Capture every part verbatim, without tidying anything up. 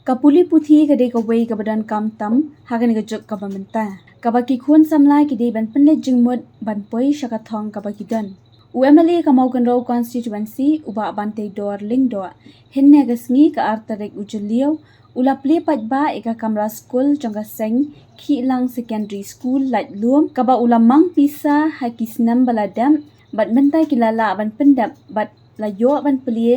Ka pule puthi ka dei kawei kaba donkam tam ha kane ka juk kaba mynta, kaba ki khun samla ki dei ban pynleit jingmut ban poi sha ka thong kaba ki don. U M L A ka Mawkynrew Constituency, u Bah Banteidor Lyngdoh, hynne ka sngi, ka ar tarik u Jylliew, u la plie paidbah ïa ka kamra skul jong ka seng Khihlang Secondary School, Laitlum, kaba u la mang pisa ha ki snem ba la dep, bad mynta ki la lah ban pyndep bad la ïoh ban plie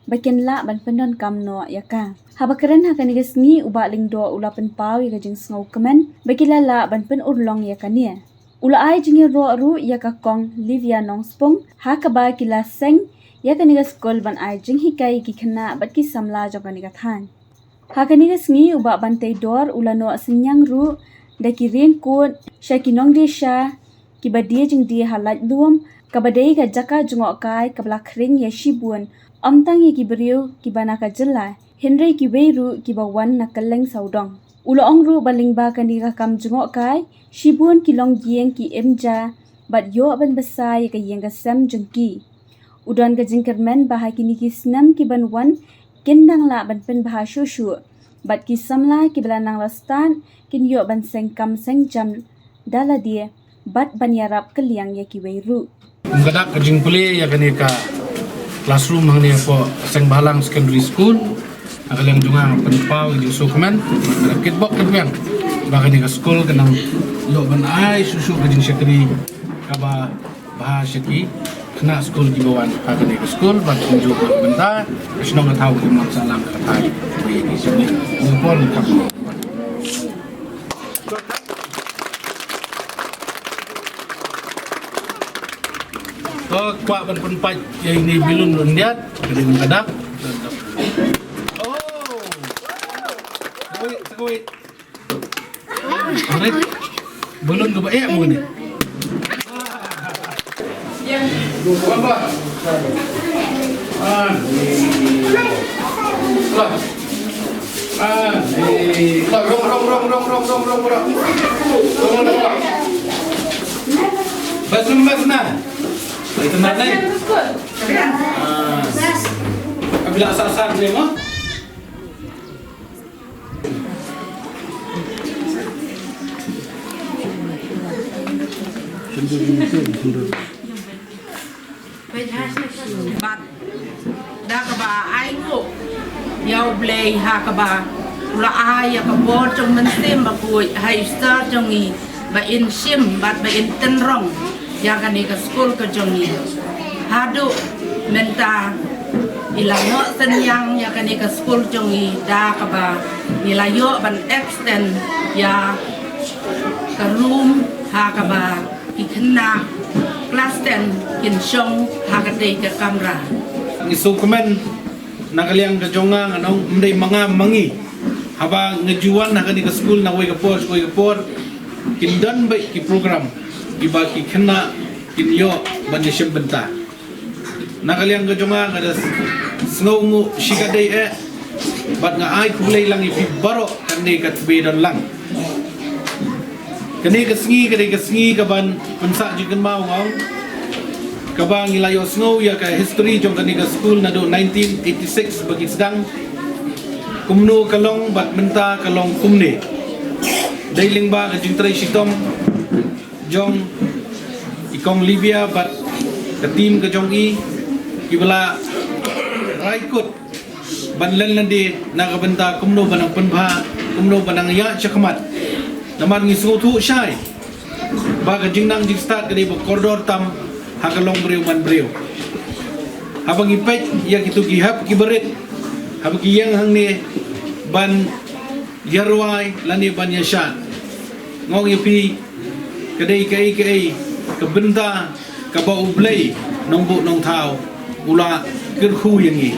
ba kin lah ban pyndonkam noh ïa ka. Haba kren ha kane ka sngi, u Bah Lyngdoh u la pynpaw ïa ka jingsngewkmen ba ki la lah ban pynurlong ïa kane. U la ai jingïaroh ruh ïa ka Kong Livia Nongspung, ha kaba ki la seng ïa kane ka skul ban ai jinghikai ïa ki khynnah bad ki samla jong kane ka thaiñ. Ha kane ka sngi, u Bah Banteidor u la noh synñiang ruh da ki raincoat sha ki nongdie sha kiba die jingdie ha Laitlum, kaba dei ka jaka jngohkai kaba la khring ïa shibun, ym tang ïa ki briew kiba na ka jylla, hynrei kiwei ruh kiba wan na kylleng sawdong. U la ong ruh ba lyngba kane ka kam jngohkai, shibun ki longïing ki im ja bad ïoh ban bsa ïa ka ïing ka sem jong ki. U don ka jingkyrmen ba ha kine ki snem ki ban wan, kin dang lah ban pynbha shuh shuh bad ki samla kiba la nang la stad kin ïoh ban seng kam seng jam da lade bad ban ïarap kylliang ïa kiwei ruh. Kum ka dak ka jingpule ïa kane ka classroom hangne hapoh Seng Bhalang Secondary School, ha ka liang jong nga nga pynpaw ïa ka jingsngewkmen, ka dak kitbok kitbiang ba kane ka skul kan nang ïoh ban ai shuh shuh ka jingshakri kaba bha sha ki khynnah skul kiba wan ha kane ka skul, bad kumjuh ka bynta ka shnong ka thaw ka imlang sahlang ka thaiñ. Ïa ki shnong ka por ka To kwah ban pynpait ïa ine i balloon ryndiat, ka dei ban ka dak. Oh. Sakawei, sakawei. Alright. Balloon kaba eh mo ni. Ah. Ah. Ah, eh, rong, rong, rong. Bas, bas na. Itu na, na. Ah. Kabila sasar ni mo. Bad da kaba ai nguh ïa U Blei ha kaba u la ai ïa ka bor jong u Mynsiem Bakhuid ha i Esther jong ngi, ba in shim bad ba in tynrong ïa kane ka skul ka jong ngi. Haduh mynta i la noh synñiang ïa kane ka skul jong ngi da kaba ngi la ïoh ban extend ïa ka room ha kaba ki khynnah klas ten kin shong ha katei ka kamra. Ngi sngewkmen na ka liang ka jong nga, nga ong ym dei ma nga ma ngi. Haba nga ju wan ha kane ka skul na kawei ka por sha kawei ka por, kin don beit ki program kiba ki khynnah kin ïoh ban ïashim bynta. Na ka liang ka jong nga, nga da sngewnguh shikatdei eh bad nga ai khublei lang ïa phi baroh, kane ka tbei don lang. Kane ka sngi, kane ka sngi kaban pynsah jingkynmaw, nga ong, kaba ngi la ïohsngew ïa ka history jong kane ka skul naduh nineteen eighty-six ba ki sdang kumno ka long bad mynta ka long kumne. Dei lyngba ka jingtrei shitom jong i Kong Livia bad ka team ka jong i, kiba la rai kut ban len lade na ka bynta kumno ban nang pynbha, kumno ban nang ïaid shakhmat. Namar ngi sngewthuh shai ba ka jingnang jingstad ka dei ba kordor tam ha ka long briew man briew. Haba ngi peit ïa kito ki hep ki barit, haba ki ïeng hangne ban ïa rwai lane ban ïa shad, nga ong ïa phi, ka dei kaei kaei ka bynta kaba U Blei Nongbuh Nongthaw u la kyrkhu ïa ngi.